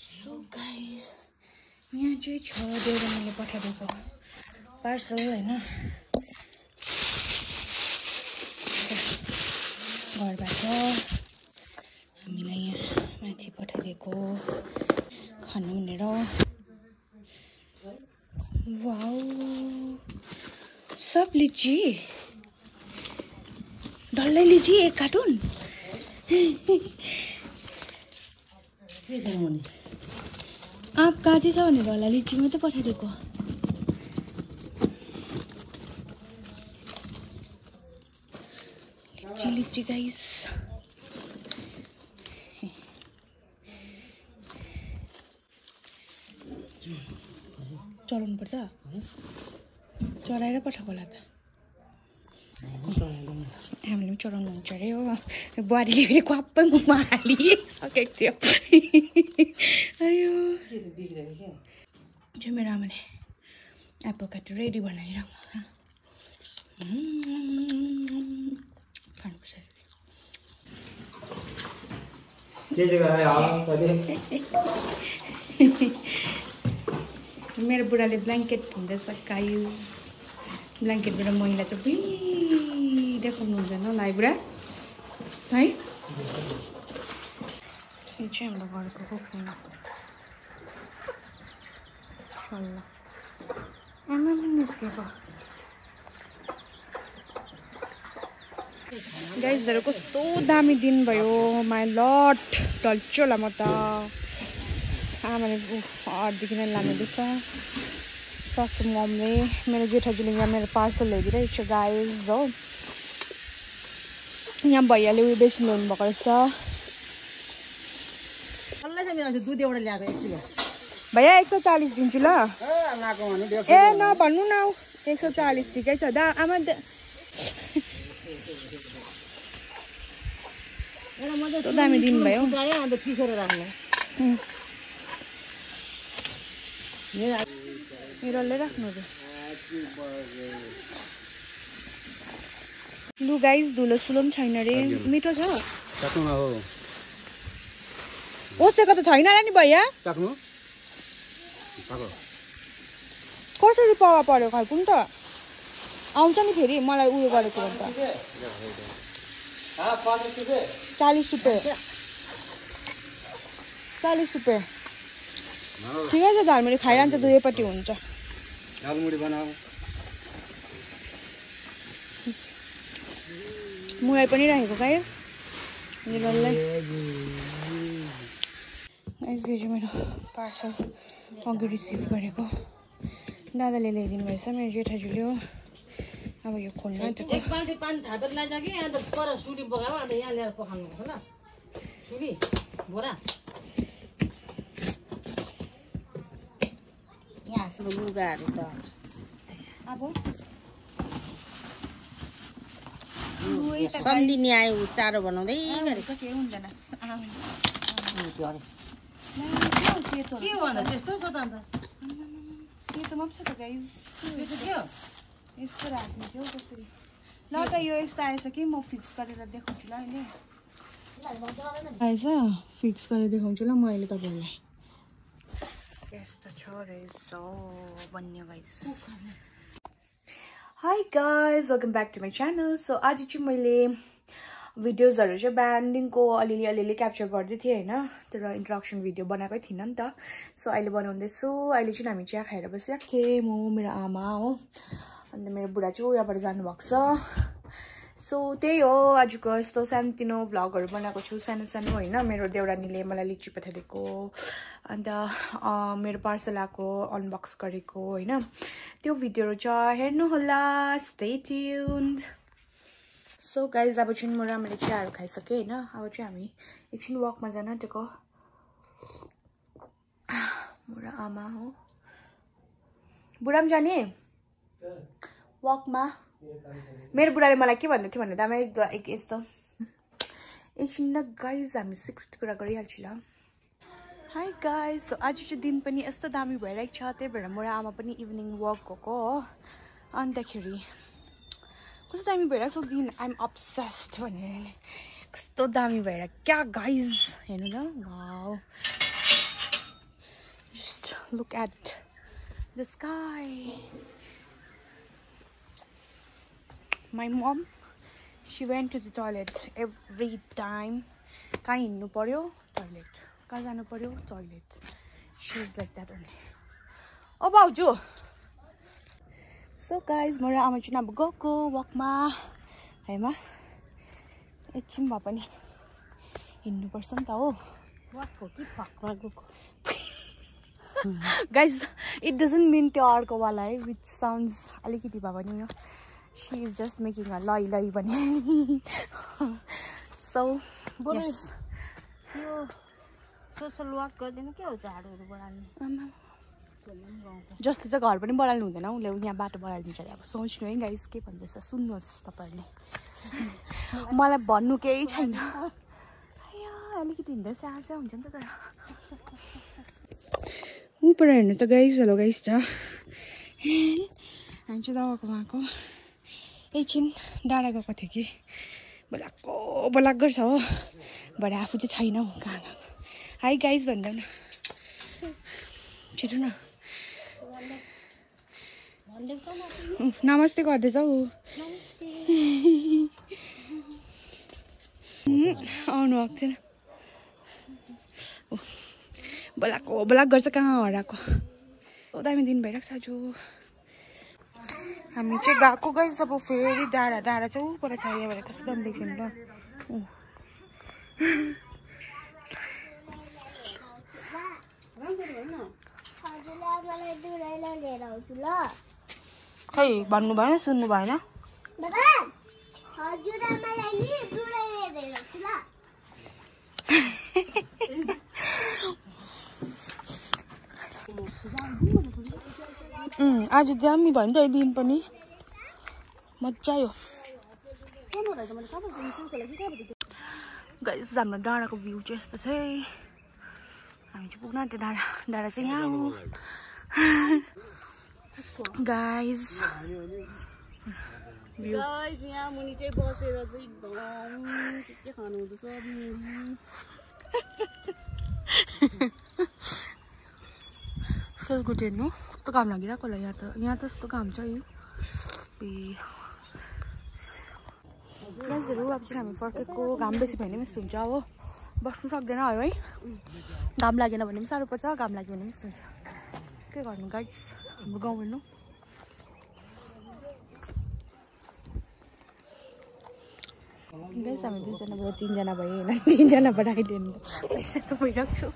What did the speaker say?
So guys, यहाँ चाहिँ छ देउरा मैले पठाएको पार्सल हैन घरबाट हामीलाई यहाँ माथि पठाइदिएको खानु भनेर वाउ सब लीची डल्लै लीची एक कार्टुन आप काँचै छ भनेर होला लीची मात्रै पठाइदिएको लीची गाइस चढाउनु पर्छ चढाएर पठाएको होला त हामीले पनि चढाउनु हुन्छ अरे हो बुहारीले फेरि क्वाप्पै मुखमा हालिसकेको थियो अयो जो मेरो आमाले एप्पल कट रेडी बनाइराख्नु खानुपर्छ मेरो बुढाले ब्ल्याङ्केट हुँदैछ कायु ब्ल्याङ्केटबाट मैला चाहिँ बुई देखाउनु हुन्छ न लाई बुढा है यो चाहिँ हाम्रो घरको कुखुरा सल्ला आमा पनि निस्केको गाइजहरु कस्तो दामी दिन भयो माई लट ढल्छु होला म त आमाले अरूदेखि नै लानुहुँदैछ सासु मम्मीले मेरो जेठाजुले यहाँ मेरो पार्सल ल्याइदिइरहेको छ गाइज हो यहाँ भैयाले उयो बेसी ल्याउनु भएको रहेछ भैया 140 दिन्छु ल ए नभन्नु न 140 ठिकै छ दा आमा दामी दिन भयो मेरोले राख्नु रे लु गाइस धुलो सुलो पनि छैन रे मिठो छ ओसेको त छैन होला नि भैया कसरी पावा पर्यो खालको नि त आउँछ नि फेरि मलाई उयो गरेको अन्त 40 रुपियाँ 40 रुपियाँ ठिकै छ झालमुरी खाइरहन्छ दुवैपट्टि हुन्छ मुलाई पनि राखेको गाइस निरललाई गाइस यो चाहिँ मेरो पार्सल अघि रिसिभ गरेको दादाले ल्याइदिनु भएछ मेरो जेठाजुले हो अब यो खोल्न एक बाल्टी पानी थापेर लैजा कि अन्त पर सुली बगायो अन्त यहाँ ल्याएर पखाल्नु पर्छ ल सुली बोरा यहाँ लुगाहरू त अब सम्धिनी आयो चारो बनाउँदै गरेको के हुँदैन के हो अन्त त्यस्तो छ त अन्त सेतोमा पनि छ त गाइस त्यस्तो के हो यस्तो राख्नु थियो कसरी ल त यो यस्तो आएछ कि म फिक्स गरेर देखाउँछु ल अहिले आएछ फिक्स गरेर देखाउँछु ल म अहिले तपाईँहरूलाई यस्तो छ रहेछ बन्ने guys hi guys welcome back to my channel so आज चाहिँ मैले भिडियोजहरू चाहिँ बिहानदेखिको अलिअलि क्याप्चर गर्दै थिएँ होइन तर इन्ट्रोडक्सन भिडियो बनाएकै थिइनँ नि त सो अहिले बनाउँदैछु अहिले चाहिँ हामी चिया खाएर बसिरहेको थिएँ म मेरो आमा हो अन्त मेरो बुढा चाहिँ उयाबाट जानुभएको छ सो त्यही हो आजको यस्तो सानोतिनो भ्लगहरू बनाएको छु सानो सानो होइन मेरो देउरानीले मलाई लिची पठाइदिएको अन्त मेरो पार्सल आएको अनबक्स गरेको होइन त्यो भिडियोहरू छ हेर्नुहोला स्टे ट्युन्ड सो गाइज अब चाहिँ म राम्ररी चियाहरू खाइसकेँ होइन अब चाहिँ हामी एकछिन वकमा जान आँटेको मेरो आमा हो बुढा पनि जाने वकमा मेरो बुढाले मलाई के भन्दै थियो भने दामा एक यस्तो एकछिन न गाइज हामी सिक्रेट कुरा गरिहाल्छु ल हाई गाइज सो आज चाहिँ दिन पनि यस्तो दामी भइरहेको छ त्यही भएर मेरो आमा पनि इभिनिङ वक गएको हो अन्तखेरि कस्तो दामी भइरहेको छ दिन आइएम अब्सेस्ड भनेर कस्तो दामी भएर क्या गाइज हेर्नु न wow look at the sky. My mom, she went to the toilet every time. Kahin hinnu paryo toilet. Kaha janu paryo toilet. She is like that only. Oh bauju. So guys, mara ama chuna अब गएको वकमा हैमा एकछिन भए पनि हिँड्नु पर्छ नि त हो. वाकको कि फकमा गएको. Guys, it doesn't mean त्यो अर्को वाला है, which sounds अलिकति भए पनि यो. She is just making a lie भने. So yes. यो सोशल वाक गर्दैन के हो झाडुहरु बढाल्ने. जसले चाहिँ घर पनि बढाल्नु हुँदैन उले यहाँ बाटो बढाइदिन्छ अरे. अब सोच्नु है गाइस के भन्दैछ सुन्नुहोस् तपाईहरुले. मलाई भन्नु केही छैन. अलिकति हिँड्दैछ आज हुन्छ नि त तर. ऊपर हेर्नु त गाइस. हेलो गाइस छ. हामी चाहिँ दवाको माको एकछिन डाँडा गएको थियो कि बोलाक गर्छ हो. भरे आफू चाहिँ छैन हौ कहाँ. हाई गाइस भन्दै न. छिटो न. नमस्ते गर्दैछ हौ. आउनु आएको थिएन. बोलाक गर्छ कहाँ हराएको. दामी दिन भइरहेको छ आज. हामी चाहिँ गएको गाइस अब फेरि डाँडा चाहिँ ऊपर छ यहाँ भएर कस्तो दामी देख्यो नि ल. खै भन्नु भएन सुन्नु भएन. आज दामी भयो नि त दिन पनि मजा आयो. गाइस हाम्रो डाँडाको भ्यू चाहिँ यस्तो छ है. हामी चाहिँ पुग्न आँट्यो. डाँडा चाहिँ यहाँ हो गाइस. यहाँ मुनि चाहिँ बसेर चाहिँ एकदम के खानु हुँदैछ. सेलगुटी हेर्नु कस्तो घाम लागिरहेको होला. यहाँ त यस्तो घाम छ है. गाइसहरू अब चाहिँ हामी फर्केको. घाम बेसी भयो भने पनि यस्तो हुन्छ हो. बस्नु सक्दैन है. घाम लागेन भने पनि साह्रो पर्छ. घाम लाग्यो भने पनि यस्तो हुन्छ. के गर्नु गाइस हाम्रो गाउँ हेर्नु. गाइस हामी 2 जना भयो 3 जना भयो होइन. 3 जना बनाइदिनु पैसा त भइरहेको छु.